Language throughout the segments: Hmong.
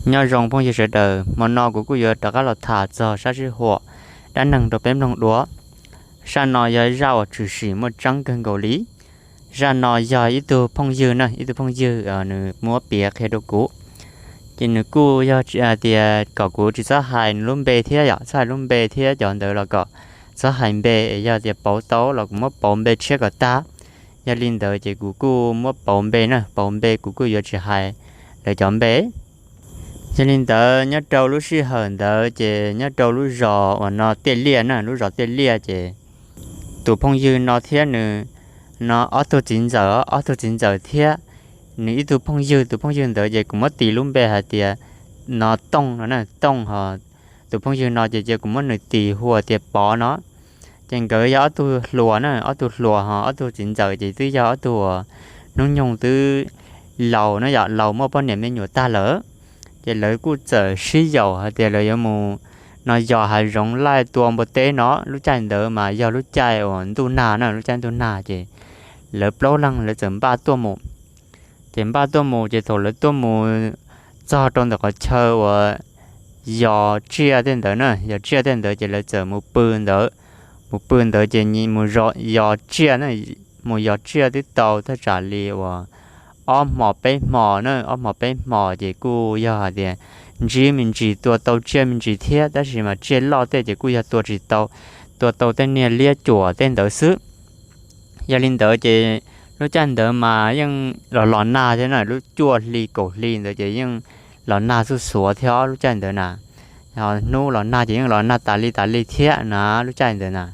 Nyob zoo phooj ywg sawv daws, hmo no kuv kuj yuav rov qab los tham txog sab sij huam dab neeg rau peb mloog dua. Zaj no yog zaj uas tshwm sim muaj tseeb kawg nkaus li. Zaj no yog ib tug phooj ywg na, ib tug phooj ywg nws muab piav qhia rau kuv. Ces nws kuj yog tias kom kuv tsis txhob hais nws lub npe thiab yom, txhob hais lub npe thiab cov ntawd los kom txhob hais npe, yog tias pauv tau los kuv muab pauv npe tshiab kom tag. Yog li ntawd ces kuv kuj muab pauv npe na, pauv npe kuv kuj yuav tsis hais lawv cov npe. Yog li ntawd nyob rau lub sij hawm ntawd ces nyob rau lub zos uas no Tiaj Liaj na, lub zos Tiaj Liaj ces tus phooj ywg no thiab nws no ob tug txiv ntxawm, ob tug txiv ntxawm thiab nws ib tug phooj ywg, tus phooj ywg ntawd ces kuv muab tis lub npe hais tias no Tooj no na, Tooj ho tus phooj ywg no ces cia kuv muab nws tis hu tias Pov no. Ces nkawd yog ob tug hluas na, ob tug hluas ho ob tug txiv ntxawm ces twb yog ob tug uas hnub nyoog twb laus no yom, laus muaj poj niam me nyuam tag lawm. Ces lawv kuj txawm sib yaum hais tias lawv yuav mus no yos hav zoov laij tua npua teb no. Lub caij ntawd mas yog lub caij uas ntuj nag na, lub caij ntuj nag ces lawv plaub leeg lawv txawm npaj tuaj mus. Ces npaj tuaj mus ces thaum lawv tuaj mus txog rau ntawm qhov chaw uas yos tsiaj tej ntawd na, yos tsiaj tej ntawd ces lawv txawm mus pw ntawd. Mus pw ntawd ces mus yos tsiaj na, mus yos tsiaj twb tau thaj tsam li uas ob hmos peb hmos na, ob hmos peb hmos ces kuj yog hais tias ntsib me ntsis tua tau tsiaj me ntsis thiab, tab sis mas tsiaj loj tej ces kuj yog tua tsis tau, tua tau tej niag liab cuam tej ntawd xwb. Yog li ntawd ces lub caij ntawd mas yeej los los nag thiab na, lub cuaj hli kaum hli ntawd ces yeej los nag xuj xuav thiab lub caij ntawd na. Hnub los nag ces yeej los nag tas li tas li thiab na, lub caij ntawd na.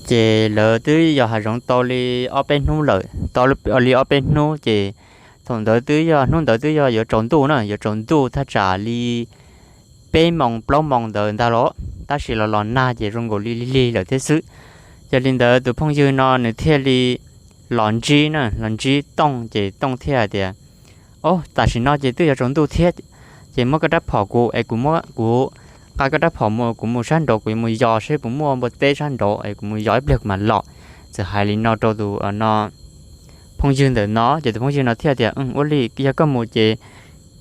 Ces lawv twb yos hav zoov tau li ob peb hnub lawm, tau li ob peb hnub ces thaum ntawd twb yog, hnub ntawd twb yog yuav tsaus ntuj na, yuav tsaus ntuj thaj tsam li peb moos plaub moos ntawd ntag los, tab sis los los nag ces zoo nkaus li lig lig lawm thiab xwb. Yog li ntawd tus phooj ywg no nws thiaj li los ntsib na, los ntsib Tooj ces Tooj thiaj hais tias, Ob, tam sim no ces twb yuav tsaus ntuj thiab, ces muab koj rab phom kuv es kuv muab, kuv nqa koj rab phom mus, kuv mus sab nraud, kuv yuav mus yos seb puas muaj npua teb sab nraud es kuv mus yos ib pliag kuv mam los. Txawm hais li no rau tus no phooj ywg ntawm no ces tus phooj ywg no thiaj tias, Ua li yog koj mus ces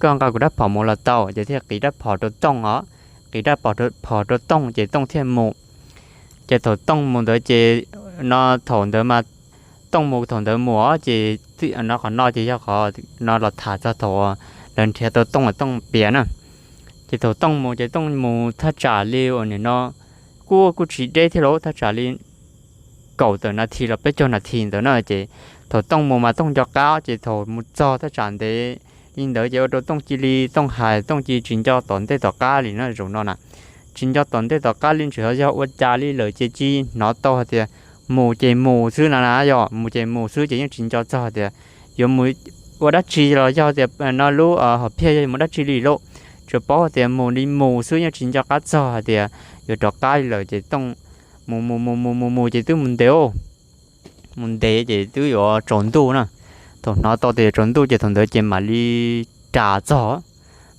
koj nqa kuv rab phom mus los tau. Ces thiaj qiv rab phom rau Tooj os, qiv rab phom rau Tooj ces Tooj thiaj mus. Ces thaum Tooj mus ntawd ces no thaum ntawd mas Tooj mus thaum ntawd mus os, ces no qhov no ces yog qhov no los tham txog thaum lawv nrhiav tau Tooj, Tooj piav na. Ces thaum Tooj mus ces Tooj mus thaj tsam li uas nim no kuj kuj tsis deb thiab lauj, thaj tsam li kaum tawm nas this los peb caug nas this ntawd na. Ces thaum Tooj mus mas Tooj nco qab, ces thaum mus txog thaj tsam ntev li ntawd ces ua rau Tooj cia li, Tooj hais Tooj cia li tsis nco tom ntej tom qab li na zaum no na. Tsis nco tom ntej tom qab li, tseem yog ua cas li lawm ces tsis hnov tau hais tias mus ces mus xwb na na, yog mus ces mus xwb ces yeej tsis nco txog hais tias yuav mus ua dab tsi los yog tias no lub hom phiaj yog mus dab tsi li lauj. Tsuas paub hais tias mus li mus xwb, yeej tsis nco qab txog hais tias yuav rov qab li lawm. Ces Tooj mus mus mus mus mus mus ces twb mus ntev, mus ntev ces twb yuav tsaus ntuj na. Thaum hnov tau tias yuav tsaus ntuj ces thaum ntawd ces mam li ras txog,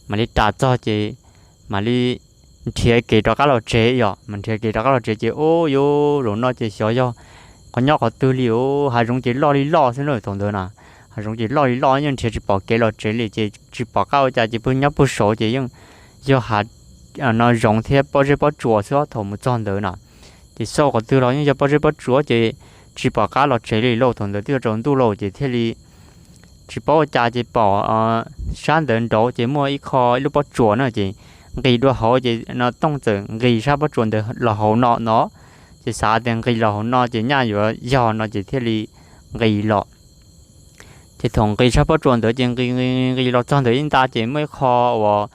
mam li ras txog ces mam li nrhiav kev rov qab los tsev yom, mas nrhiav kev rov qab los tsev ces ub yuav zaum no ces xyov yog qhov nyob qhov twg li, hav zoov ces loj li loj xwb na thaum ntawd na. Hav zoov ces loj li loj, yeej nrhiav tsis pom kev los tsev li, ces tsis pom qab ua cas ces pw nyob puag saud ces yeej yog hav no zoov thiab pob zeb pob tsuas xwb thaum mus txog ntawd na. Ces xauj qhov twg los yeej yog pob zeb pob tsuas ces tsis pom qab los tsev li lauj. Thaum ntawd twb yuav tsaus ntuj lauj ces thiaj li tsis paub ua cas ces pom sab ntawd nraud ces muaj ib qho ib lub pob tsuas na, ces nqis dua hauv ces no Tooj txawm nqis sab pob tsuas ntawd los hauv no no. Ces xav tias nqis los hauv no ces nyaj yuav yog no ces thiaj li nqis los. Ces thaum nqis sab pob tsuas ntawd ces nqis nqis los txog ntawd ib nta ces muaj ib qho uas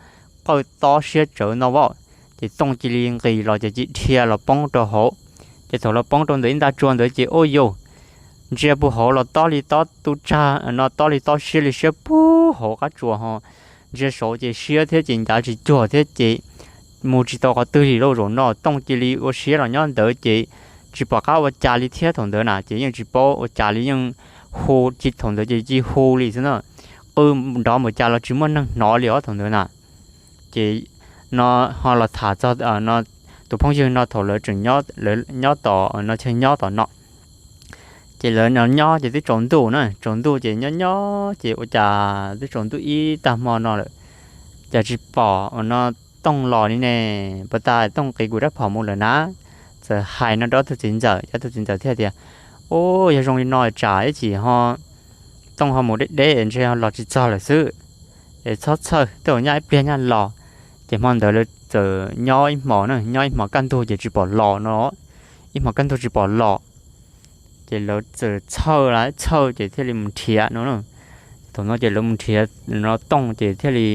qawj tob siab tsawv no as. Ces Tooj cia li nqis los ces cia li dhia los poob rau hauv. Ces thaum los poob rau ntawm ib nta tsua ntawd ces ub yuav ntsia puag hauv los tob li tob tu tsag no, tob li tob siab li siab puag hauv qab tsuas ho. Ntsia saud ces siab thiab ces ncav tsis cuag thiab ces mus tsis tau qhov twg li lauj. Zaum no Tooj cia li ua siab los nyob ntawd ces tsis pom qab ua cas li thiab thaum ntawd na, ces yeej tsis paub ua cas li, yeej hu, thaum ntawd ces cia li hu li xwb na. Qw nrov npaum cas los tsis muaj neeg hnov li os thaum ntawd na. Ces no ho los tham txog no tus phooj ywg no thaum lawv tseem nyob tom no chaw nyob tom no. Ces lawv no nyob ces twb tsaus ntuj na, tsaus ntuj ces nyob nyob ces ua cas twb tsaus ntuj ib tag hmo no lawm. cas tsis pom ua no Tooj los li ne? Puas tas Tooj nqis kuv rab phom mus lawm na? Txawm hais no rau ob tug txiv ntxawm, ob tug txiv ntxawm thiaj tias, Ub, yog zoo li no tsam ib chim ho Tooj ho mus deb deb ntshe los tsis txog lawm xwb. Es txhob txhawj, tej zaum nyaj ib pliag nyaj los. Ces hmo ntawd lawv txawm nyob ib hmos na, nyob ib hmos kaj ntug ces tsis pom los no, ib hmos kaj ntug tsis pom los. Ces lawv txawm txhawj la txhawj ces thiaj li mus nrhiav no. Thaum no ces lawv mus nrhiav no Tooj ces thiaj li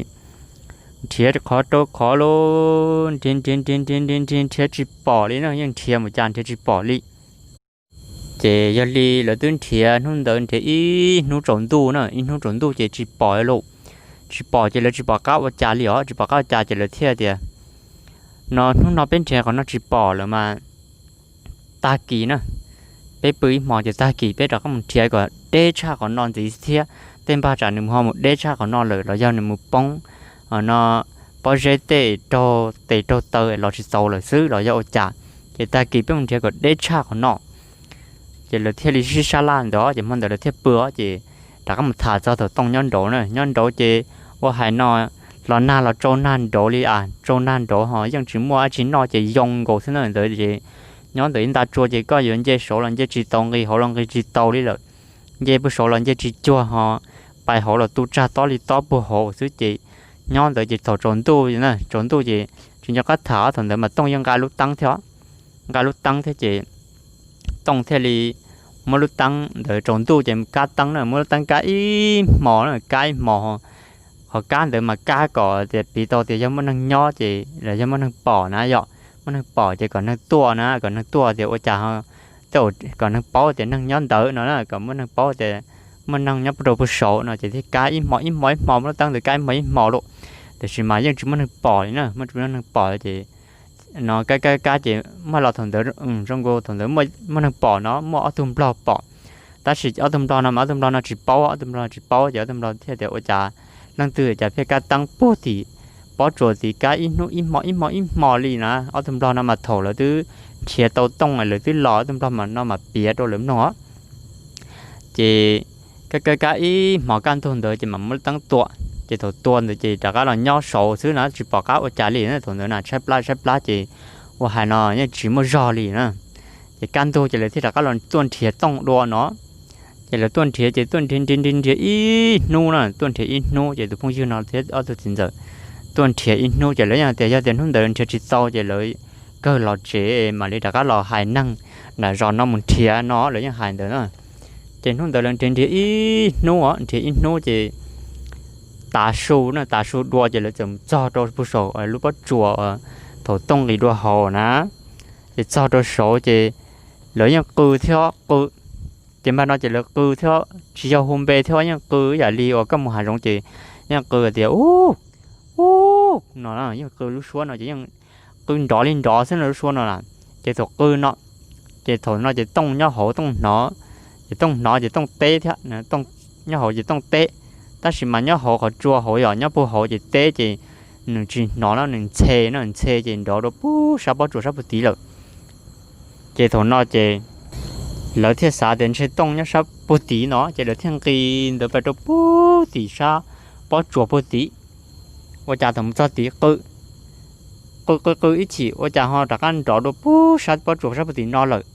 nrhiav qhov rau qhov lawm, nrhiav nrhiav nrhiav nrhiav nrhiav nrhiav nrhiav tsis pom li na, yeej nrhiav mus cas nrhiav tsis pom li. Ces yog li lawv twb nrhiav hnub ntawd nrhiav ib hnub tsaus ntuj na, ib hnub tsaus ntuj ces tsis pom li, tsis pom ces lawv tsis pom qab ua cas li os, tsis pom qab ua cas ces lawv thiaj tias, No hnub no peb nrhiav qhov no tsis pom lawm mas tag kis na, peb pw ib hmos ces tag kis peb rov qab mus nrhiav kom deb tshaj qhov no ntxiv thiab. Tej npaj tsam nws ho mus deb tshaj qhov no lawm los yog nws mus poob no pob zeb tej raug tes raug taw los tsis txaus lawm xwb los yog ua cas. Ces tag kis peb mus nrhiav kom deb tshaj qhov no. Ces lawv thiaj li sib sab laj ntawd ces hmo ntawd lawv thiaj pw ces rov qab mus tham txog thaum Tooj nyob nraud na, nyob nraud ces ua hais no los nag los tsau nag nraud li a, tsau nag nraud ho yeej tsis muaj dab tsi noj ces yoo nkaus xwb na ntawd ces nyob ntawm ib nta tsua ces koj yuav nce saud los nce tsis tau, nqis hauv los nqis tsis tau li lawm. Nce puag saud los nce tsis cuag ho pais hauv los tu tsag tob li tob puag hauv xwb ces nyob ntawd ces thaum tsaus ntuj, tsaus ntuj ces tsis nco qab tham, thaum ntawd mas Tooj yeej nqa lub teeb thiab, nqa lub teeb thiab ces Tooj thiaj li muab lub teeb ntawd tsaus ntuj ces kab teeb na, muab lub teeb kab ib hmos na, kab ib hmos. Qhov kab ntawd mas kab kom tias piv tau tias yog muaj neeg nyob ces los yog muaj neeg pom na, yog muaj neeg pom ces kom neeg tuaj na, kom neeg tuaj tias ua cas, kom neeg paub tias neeg nyob ntawd no na, kom muaj neeg paub tias muaj neeg nyob rau puag saud no ces thiaj kab ib hmos ib hmos ib hmos, muab lub teeb ntawd kab ib hmos ib hmos lawm. Tiam sis mas yeej tsis muaj neeg pom li na, muaj tsis muaj neeg pom ces no kab kab kab ces muaj los thaum ntawd zoo nkaus thaum ntawd muaj neeg pom no, muaj ob tug nplog pom. Tab sis ob tug nplog no mas ob tug nplog no tsis paub, ob tug nplog no tsis paub ces ob tug nplog thiaj tias ua cas leej twg cas pheej kab teeb puag tim pob tsuas tim kab ib hnub ib hmos ib hmos ib hmos li na. Ob tug nplog no mas thaum lawv twb nrhiav tau Tooj lawv twb los, ob tug nplog no mas piav rau lawv mloog os. Ces kab kab kab ib hmos kaj ntug ntawd ces mam muab lub teeb tua. Ces thaum tua ntawd ces rov qab los nyob saud xwb na, tsis pom qab ua cas li na, thaum ntawd na tshaib plab tshaib plab ces ua hais no yeej tsis muaj zog li na. Ces kaj ntug ces lawv thiaj rov qab los tuaj nrhiav Tooj dua no. Ces lawv tuaj nrhiav ces tuaj nrhiav nrhiav nrhiav nrhiav ib hnub na, tuaj nrhiav ib hnub ces tus phooj ywg no thiab ob tug txiv ntxawm tuaj nrhiav ib hnub ces lawv yeej tias yog tias hnub ntawd nrhiav tsis tau ces lawv kawg los tsev mam li rov qab los hais neeg nram zos no mus nrhiav no, lawv yeej hais ntawd na. Ces hnub ntawd lawv nrhiav nrhiav ib hnub os, nrhiav ib hnub ces tav su na, tav su dua ces lawv txawm mus txog rau puag saum lub pob tsuas thaum Tooj nqis dua hauv na. Ces txog rau saud ces lawv yeej qw thiab qw. Ces npaj no ces lawv qw thiab tsis yog hu npe thiab, yeej qw yam li uas koj mus hav zoov ces yeej qw tias ub, ub no, yeej qw lub suab no ces yeej qw nrov li nrov xwb no lub suab no na. Ces thaum qw no, ces thaum no ces Tooj nyob hauv Tooj hnov, ces Tooj hnov ces Tooj teb thiab, nyob hauv ces Tooj teb. Tab sis mas nyob hauv qhov tsua hauv yom, nyob puag hauv ces teb ces nws tsis hnov no, nws ntxhe no, ntxhe ces nrov rau puag sab pob tsuas sab puag tid lawm. Ces thaum no ces lawv thiaj xav tias ntshe Tooj nyob sab puag tid no, ces lawv thiaj nqis ntawd pais rau puag tim sab pob tsuas puag tid. Ua cas thaum mus txog tid qw, qw qw qw ib chim ua cas ho rov qab nrov dua puag sab pob tsuas sab puag tid no lawm.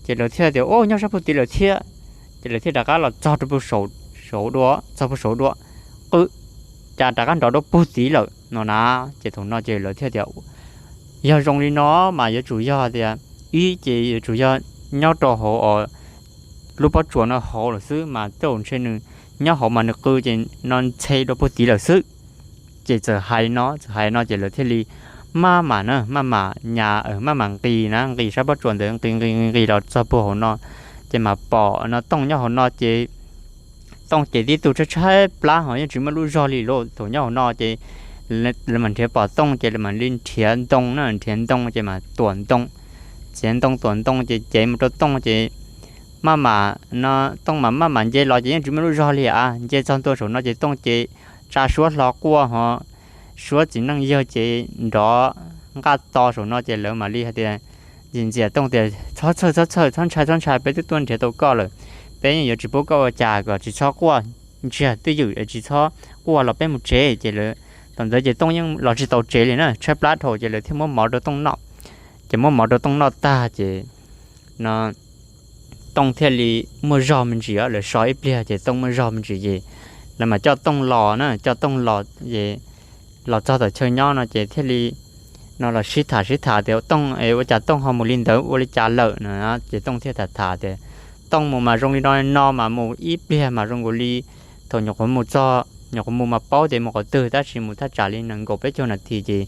Ces lawv thiaj tias, Ub, nyob sab puag tid lawm thiab. Ces lawv thiaj rov qab los txog rau puag saud dua, txog puag saud dua, qw, cas rov qab nrov dua puag tid lawm no na. Ces thaum no ces lawv thiaj tias, Yog zoo li no mas yuav tsum yog tias ib ces yuav tsum yog nyob rau hauv lub pob tsuas no hauv lawm xwb mas tej zaum ntshe nws nyob hauv mas nws qw ces no ntxhe dua puag tid lawm xwb. Ces txawm hais no, txawm hais no ces lawv thiaj li maj mam na, maj mam nyas, maj mam nqis na, nqis sab pob tsuas ntawd nqis nqis nqis los txog puag hauv no, ces mam pom no Tooj nyob hauv no ces Tooj ces tib tug tshaib tshaib plab ho yeej tsis muaj lub zog li lauj. Thaum nyob hauv no ces lawv mam nrhiav pom Tooj ces lawv mam li nrhiav ntoo na, nrhiav ntoo ces mam tuam ntoo, txiav ntoo tuam ntoo ces cev mus rau Tooj ces maj mam no, Tooj mas maj mam nce los ces yeej tsis muaj lub zog li a. Nce txog ntua saum no ces Tooj ces tsa suab hlo quaj ho, suab txiv neej yawg ces nrov nqaj to saum no ces lawv mam li hais tias, ntxias ntxias Tooj tias, Txhob txhawj, txhob txhawj, txhob ntshai, txhob ntshai, peb twb tuaj nrhiav tau koj lawm. Peb yeej yuav tsis pub koj ua cas, kom tsis txhob quaj, ntsiag twj ywm es tsis txhob quaj los peb mus tsev. Ces lawv Thaum ntawd ces Tooj yeej los tsis tau tsev li na, tshaib plab dhau ces lawv thiaj muab mov rau Tooj noj. Ces muab mov rau Tooj noj tag ces no Tooj thiaj li muaj zog me ntsis, lawv so ib pliag ces Tooj muaj zog me ntsis ces lawv mam coj Tooj los na, coj Tooj los es los txog tom chaw nyob no ces thiaj li no los sib tham sib tham tias Tooj es ua cas Tooj ho mus li ntawd ua li cas lawm no. Ces Tooj thiaj tham tham tias Tooj mus mas zoo li no no mas mus ib pliag mas zoo nkaus li thaum nyuam qhuav mus txog, nyuam qhuav mus mas paub tias mus qhov twg tab sis mus thaj tsam li nees nkaum peb caug nas this ces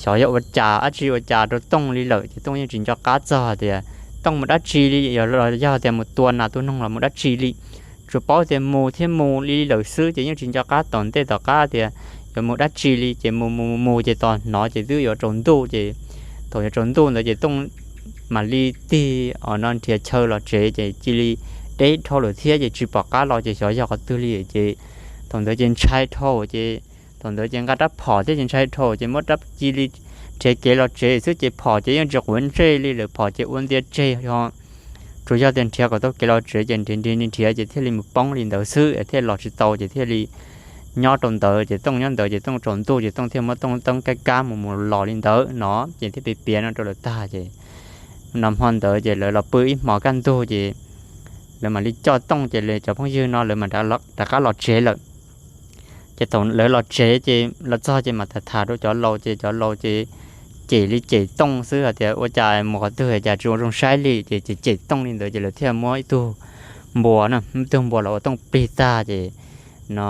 xyov yog ua cas dab tsi ua cas rau Tooj li lawm ces Tooj yeej tsis nco qab txog tias Tooj mus dab tsi li, yog tias mus tua nas tua noog los mus dab tsi li. Tsuas paub tias mus thiab mus li lawm xwb ces yeej tsis nco qab tom ntej tom qab tias yuav mus dab tsi li ces mus mus mus ces tos hnov ces twb yuav tsaus ntuj ces thaum yuav tsaus ntuj ntawd ces Tooj mam li tig no nrhiav chaw los tsev ces cia li deb dhau lawm thiab ces tsis pom qab los ces xyov yog qhov twg li ces thaum ntawd ces ntshai dhau ces thaum ntawd ces nqa rab phom thiab ces ntshai dhau ces muab rab cia li nrhiav kev los tsev xwb ces phom ces yeej tsis quav ntsej li lawm, phom ces ua ntia tseg yog tsuas yog tias nrhiav kom tau kev los tsev ces nrhiav nrhiav nrhiav ces thiaj li mus poob li ntawd xwb thiaj los tsis tau ces thiaj li nyob rau ntawd ces Tooj nyob ntawd ces Tooj tsaus ntuj ces Tooj thiaj muab Tooj teeb kab kab mus mus los li ntawd no ces thiaj piav piav no rau lawv tag ces no hmo ntawd ces lawv los pw ib hmos kaj ntug ces lawv mam li coj Tooj ces cov phooj ywg no lawv mam rov qab los tsev lawm. Ces thaum lawv los tsev ces los txog ces mam tham tham rau cov laus ces cov laus ces cem li cem Tooj xwb hais tias ua cas mus qhov twg cas tsis ua zoo saib li ces cem cem Tooj li ntawd ces lawv thiaj muab ib tug npua na, ib tug npua los ua Tooj plig tag ces no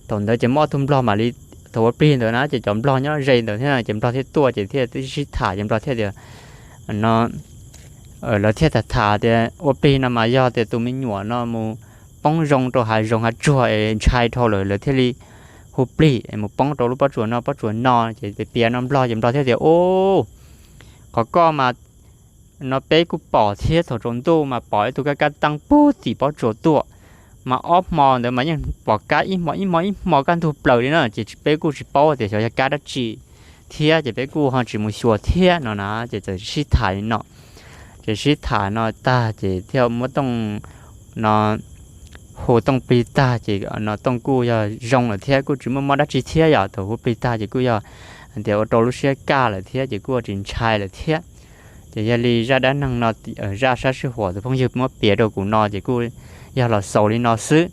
thaum ntawd ces muaj ob tug nplog mam li, thaum ua plig ntawd na ces cov nplog nyob ze ntawd thiab ces nplog thiaj tuaj ces thiaj sib tham ces nplog thiaj tias no lawv thiaj tham tham tias ua plig no mas yog tias tus me nyuam no mus poob zoo rau hav zoov hav tsuag es ntshai dhau lawm lawv thiaj li hu plig es mus poob rau lub pob tsuas no pob tsuas no ces piav no nplog ces nplog thiaj tias u qhov koj mas no peb kuj pom thiab, thaum tsaus ntuj mas pom ib tug kab kab teeb pug tim pob tsuas tuaj, mas ob hmo ntawd mas yeej pom kab ib hmo ib hmo ib hmo kaj ntug plaws li na ces peb kuj tsis paub tias xyov yog kab dab tsi thiab ces peb kuj ho tsis mus xyuas thiab no na ces txawm sib tham li no. Ces sib tham no tag ces thiaj muab Tooj no hu Tooj plig tag ces no Tooj kuj yog zoo lawm thiab kuj tsis muaj mob dab tsi thiab yom. Thaum hu plig tag ces kuj yog hais tias ua rau lub siab kaj lawm thiab ces kuj tsis ntshai lawm thiab. Ces yog li zaj dab neeg no, zaj sab sij huam tus phooj ywg muab piav rau kuv no ces kuj yog los xaus li no xwb.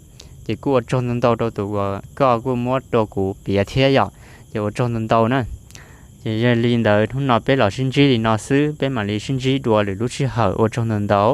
Ces kuj ua tsaug ntau ntau rau tus uas koj kuj muab rau kuv piav thiab yom, ces ua tsaug ntau ntau na. Ces yog li ntawd hnub no peb los sib ntsib li no xwb, peb mam li sib ntsib dua lwm lub sij hawm, ua tsaug ntau ntau.